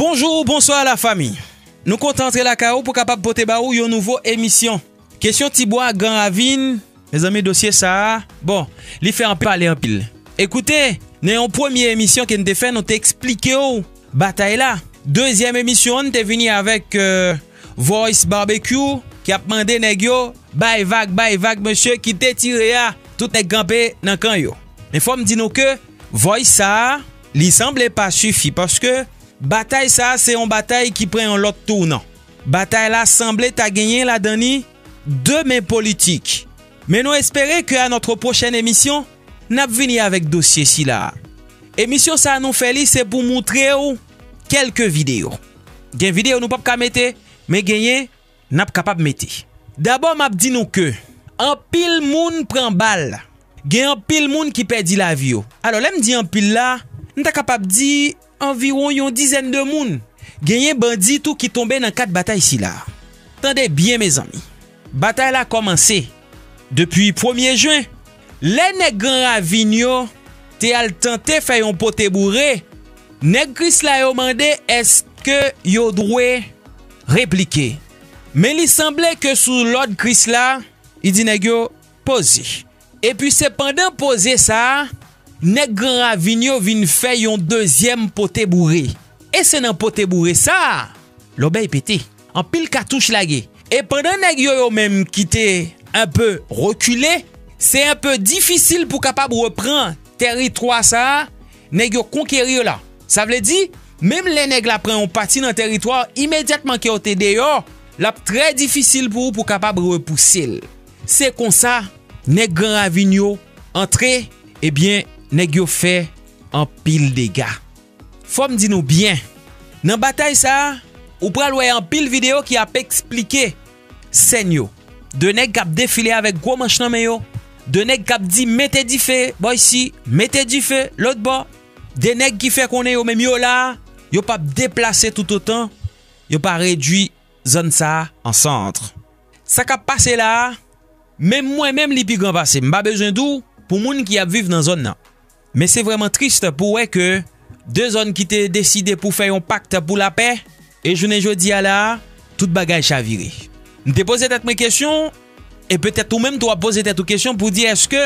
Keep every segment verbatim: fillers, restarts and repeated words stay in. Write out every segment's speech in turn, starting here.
Bonjou, bonswa lafanmi. Nou kontan antre lakay ou pou kapab pote ba ou yon nouvo emisyon. Kesyon Tibwa Gran Ravin, mezanmi, dosye sa a, bon, li fè anpil pale anpil. Ekoute, nan yon premye emisyon ke n te fè, nou te eksplike w batay la. Dezyèm emisyon an, n te vini avèk, euh, Voice Barbecue ki ap mande nèg yo bay vag, bay vag, mesye, kite tire a. Tout nèg kanpe nan kan yo. Men fò m di nou ke Voice sa a, li sanble pa sifi, paske batay sa a se yon batay ki pran yon lòt tounan. Batay la sanble ta genyen ladan li de men politik. Men nou espere ke à notre prochaine émission, n ap vini avèk dosye sila a. Emisyon sa a nou fè li se pou moutre w kèlke videyo. Gen videyo nou p ap ka mete, men genyen n ap kapab mete. Dabò, m ap di nou ke anpil moun pran bal. Gen anpil moun ki pèdi lavi yo. Alò, lè m di anpil la, m ta kapab di anviwon yon dizèn de moun. Genyen bandi tou ki tonbe nan kad batay sila. Tande byen, mezanmi. Batay la kòmanse depi premye jen. Lè nèg Gran Ravin yo te al tante fè yon pote boure, nèg Krisla yo mande èske yo dwe replike. Men li sanble ke sou lòd Krisla, li di nèg yo poze. Epi se pandan poze sa a, nèg Gran Ravin yo vin fè yon dezyèm pote boure. E se nan pote boure sa a, lòbèy pete. Anpil katouch lage. E pandan nèg yo, yo menm ki te enpe rekile, se enpe difisil pou kapab repran tèritwa sa a, nèg yo konkeri yo la. Sa vle di, menm lè nèg la pran yon pati nan tèritwa, imedyatman ke w te deyò, l ap trè difisil pou ou pou kapab repouse l. Se konsa, nèg Gran Ravin yo antre, ebyen, nèg yo fè anpil dega. Fò m di nou byen, nan batay sa a, ou pral wè anpil videyo ki ap eksplike sèn yo. De nèg k ap defile avèk gwo manch nan men yo, de nèg k ap di mete dife bò isi, mete dife lòt bò, de nèg ki fè konnen yo menm yo la, yo p ap deplase toutotan yo pa redui zòn sa a an sant. Sa k ap pase la a, menm mwen menm li pi gran pase m. M pa bezwen di w pou moun ki ap viv nan zòn nan. Men se vrèman tris pou wè ke de zòn ki te deside pou fè yon pak pou lapè, e jounen jodi a la a, tout bagay chavire. M te poze tèt mwen kesyon, e petèt ou menm tou w ap poze tèt ou kesyon pou di èske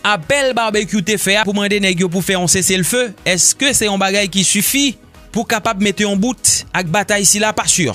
apèl Barbecue te fè a pou mande nèg yo pou fè yon seselfe, èske se yon bagay ki sifi pou kapab mete yon bout ak batay sila? Pa si.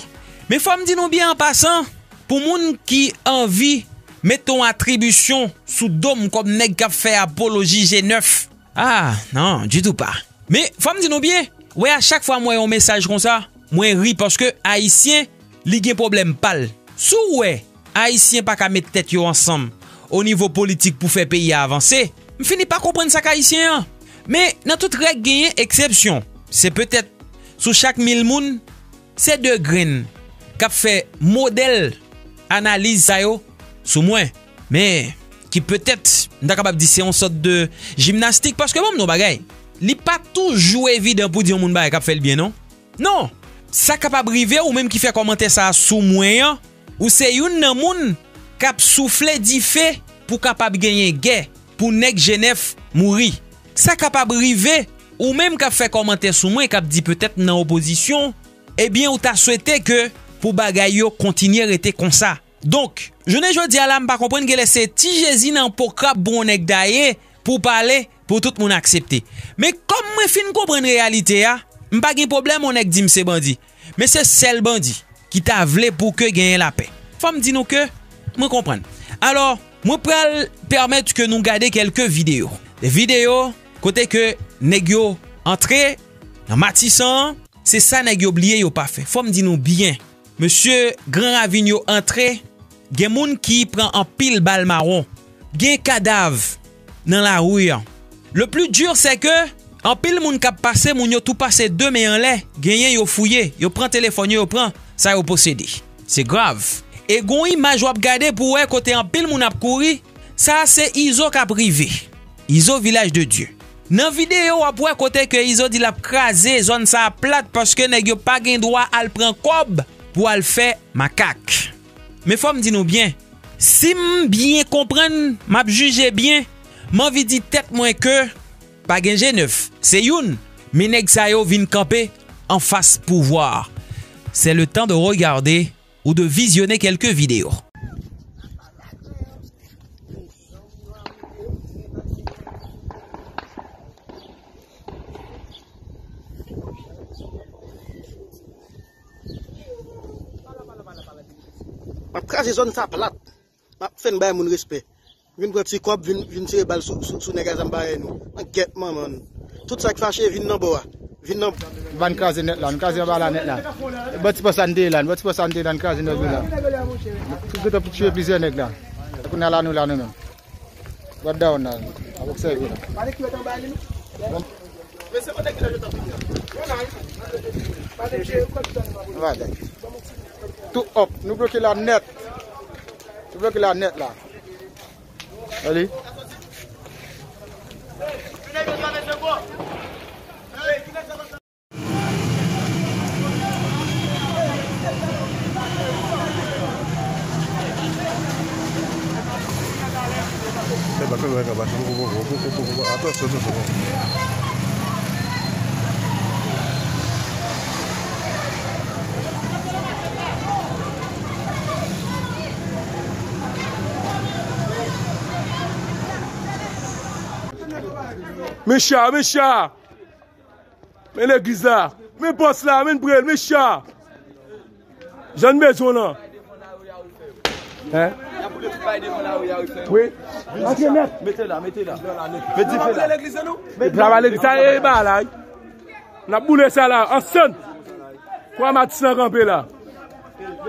Men fò m di nou byen an pasan, pou moun ki anvi met yon atribisyon sou do m kòm nèg k ap fè apoloji G nèf, ah, non, ditou pa. Men fò m di nou byen, wè, a chak fwa m wè yon mesaj konsa, mwen ri paske Ayisyen, li gen pwoblèm pa l. Si w wè Ayisyen pa ka met tèt yo ansanm o nivo politik pou fè peyi a avanse, m fini pa konprann sa k Ayisyen an. Men nan tout règ genyen eksepsyon. Se petèt sou chak mil moun, se de grenn k ap fè modèl analiz sa yo sou mwen. Men ki petèt, m ta kapab di se yon sòt de jimnastik, paske ban m di w yon bagay, li pa toujou evidan pou di yon moun bagay k ap fè l byen, non. Non, sa kapab rive ou menm ki fè kòmantè sa a sou mwen an, ou se youn nan moun k ap soufle dife pou kapab genyen gè, pou nèg G nèf mouri. Sa kapab rive ou menm k ap fè kòmantè sou mwen, k ap di petèt m nan opozisyon, ebyen ou ta swete ke pou bagay yo kontinye rete konsa. Donk, jounen jodi a la, m pa konprann genlè se ti Jezi nan po krab pou yon nèg daye pou pale pou tout moun aksepte. Men kòm mwen fin konprann reyalite a, m pa gen pwoblèm yon nèg di m se bandi. Men se sèl bandi ki ta vle pou ke genyen lapè. Fò m di nou ke mwen konprann. Alò, mwen pral pèmèt ke nou gade kèlke videyo. De videyo kote ke nèg yo antre nan Matisan an, se sa nèg yo bliye yo pa fè. Fò m di nou byen, mesye Gran Ravin yo antre, gen moun ki pran anpil bal mawon. Gen kadav nan lari an. Le plus dur, c'est que anpil moun k ap pase, moun yo tou pase de men anlè, genyen yo fouye, yo pran telefòn yo, yo pran sa yo posede. Se grav. E gon imaj w ap gade pou wè kote anpil moun ap kouri, sa a se Izo k ap rive. Izo Vilaj de Dye. Nan videyo, w ap wè kote ke Izo di l ap kraze zòn sa a plat paske nèg yo pa gen dwa al pran kòb pou al fè makak. Men fò m di nou byen, si m byen konprann, m ap jije byen, m anvi di tèt mwen ke pa gen G nèf, se youn, men nèg sa yo vin kanpe en face pouvoir. C'est le temps de regarder ou de visionner quelques vidéos. M ap kraze zòn sa plat. M ap fè n bay moun respè. Vin pran ti kòb, vin, vin tire bal sou, sou, sou nèg a zam parèy nou. An gèt manman n. Tout sa k fache, vin nan bò a. Vin nan. Ban n kraze nèt la, n kraze anba la nèt la. Bò ti pòs la n te ye la, bò ti pòs la n te ye la, n kraze nèg yo la. Tout gentan pou tiye plizyè nèg la. Kounye a la nou la nou menm. Bò down la, ap obsève la. Voilà. Tou up, nou bloke la nèt. Nou bloke la nèt la. Allez. Atansyon, atansyon. Mesye, mesye! Men legliz la. Men pòs la, men prel, men cha. Jan n bezwen w lan. Hein? Wi. Antre nèt. Mete la, mete la. Met dife la. Travay legliz sa e ba la. N ap boule sa la, ansanm. Kwa matis lan kanpe la.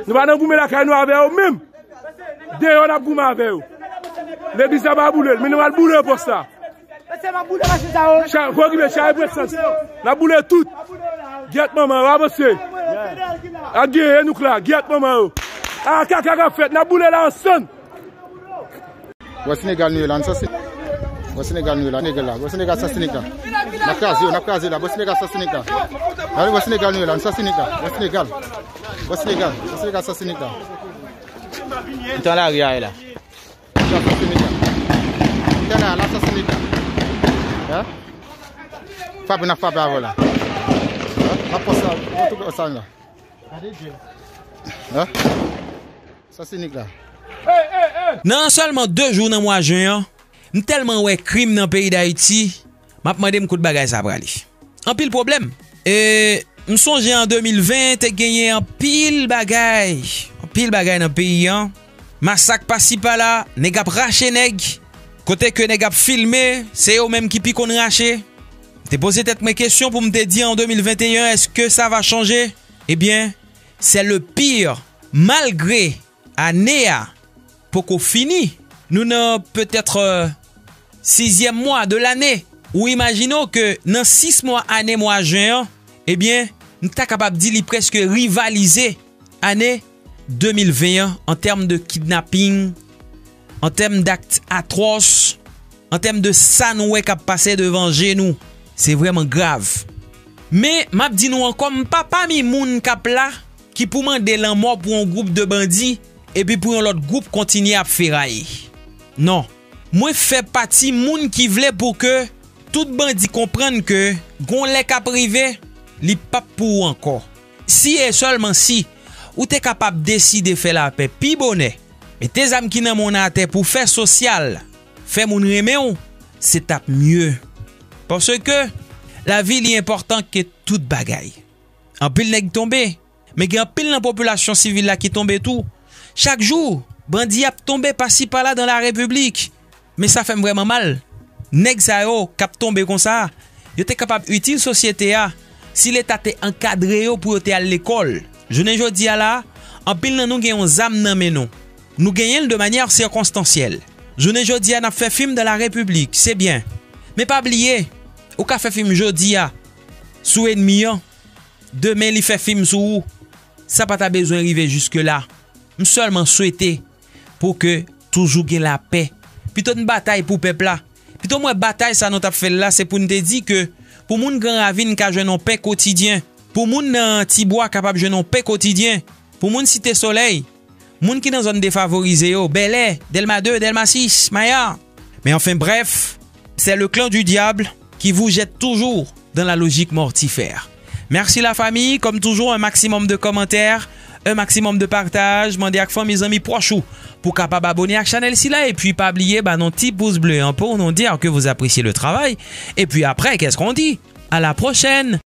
Nou pa nan goumen lakay nou avè yo menm. Deyò n ap goumen avè yo. Legliz la pa boule l, men nou al boule pòs la. Mesye, m ap boule machin sa yo. Cha-, fò okipe, chaje presans. N ap boule tout. Gyèt manman yo, avanse. Ak gen enouk la, gyèt manman yo. A, kaka k ap fèt, n ap boule la ansanm. Wè Senegal nou ye la, n sa Sen-, wè Senegal nou ye la, Senegal la, wè Senegal sa Senegal. N ap kraze yo, n ap kraze yo la, wè Senegal sa Senegal. Gade wè Senegal nou ye la, n sa Senegal, wè Senegal. Wè Senegal, wè Senegal sa Senegal. Tan lari a ye la. Sa Senegal. Tan la, la sa Senegal. Hein? Frape, n ap frape avè la. Hein? N ap pase sa, an tou ka sa la. Hein? Sa Senegal. Nan sèlman de jou nan mwa jen an, m tèlman wè krim nan peyi Dayiti, m ap mande m kote bagay sa prale. Anpil pwoblèm. E m sonje an de mil ven, te genyen anpil bagay, anpil bagay nan peyi an. Masak pasi pala, nèg ap rache nèg. Kote ke nèg ap filme, se yo menm ki pi konn rache. M te poze tèt mwen kesyon pou m te di an de mil venteyen, èske sa va chanje? Ebyen, c'est le pire. Malgre ane a poko fini, nou nan petèt, euh, sizyèm mwa de lane. Ou imajine w ke nan sis mwa ane mwa jen an, ebyen, m ta kapab di li prèske rivalize ane de mil ven an, an tèm de kidnaping, an tèm d'akt atwòs, an tèm de sa nou wè k ap pase devan je nou. Se vrèman grav. Men, m ap di nou ankò, m pa pami moun k ap la ki pou mande lanmò pou yon gwoup de bandi, epi pou yon lòt gwoup kontinye ap feraye. Non. Mwen fè pati moun ki vle pou ke tout bandi konprann ke gon lè k ap rive, li p ap pou ou ankò. Si e sèlman si ou te kapab deside fè lapè pi bonè, mete zam ki nan men w nan atè pou fè sosyal, fè moun renmen w, se t ap mye. Paske lavi li enpòtan ke tout bagay. Anpil nèg tonbe, men gen anpil nan popilasyon sivil la ki tonbe tou. Chak jou, bandi ap tonbe pasi pala dan la repiblik. Men sa fè m vrèman mal. Nèg sa yo k ap tonbe konsa, yo te kapab itil sosyete a si Leta te ankadre yo pou yo te al lekòl. Jounen jodi a la, anpil nan nou gen yon zam nan men nou. Nou genyen l de manyè sikonstansyèl. Jounen jodi a, n ap fè fim dan la repiblik, se byen. Men pa bliye, ou ka fè fim jodi a sou ènmi an, demen li fè fim sou ou. Sa pa ta bezwen rive jiske la. M sèlman swete pou ke toujou gen lapè. Pito n batay pou pèp la. Pito m wè batay sa nou t ap fè l la, se pou n te di ke pou moun Gran Ravin ka jwenn yon pen kotidyen, pou moun nan Tibwa kapab jwenn yon pen kotidyen, pou moun Site Solèy, moun ki nan zòn defavorize yo, Bèlè, Dèlma de, Dèlma sis, Maya. Men anfen brèf, c'est le clan du diable qui vous jette toujours dans la logique mortifère. Merci la famille, comme toujours, un maximum de commentaires, un maximum de partage, mande ak fanmi, zanmi, pwòch ou pou kapab abone ak chanèl sila, epi pa bliye ba nou ti pous ble an pou nou di ke vous appréciez le travail, epi après, qu'est-ce qu'on dit? À la prochaine!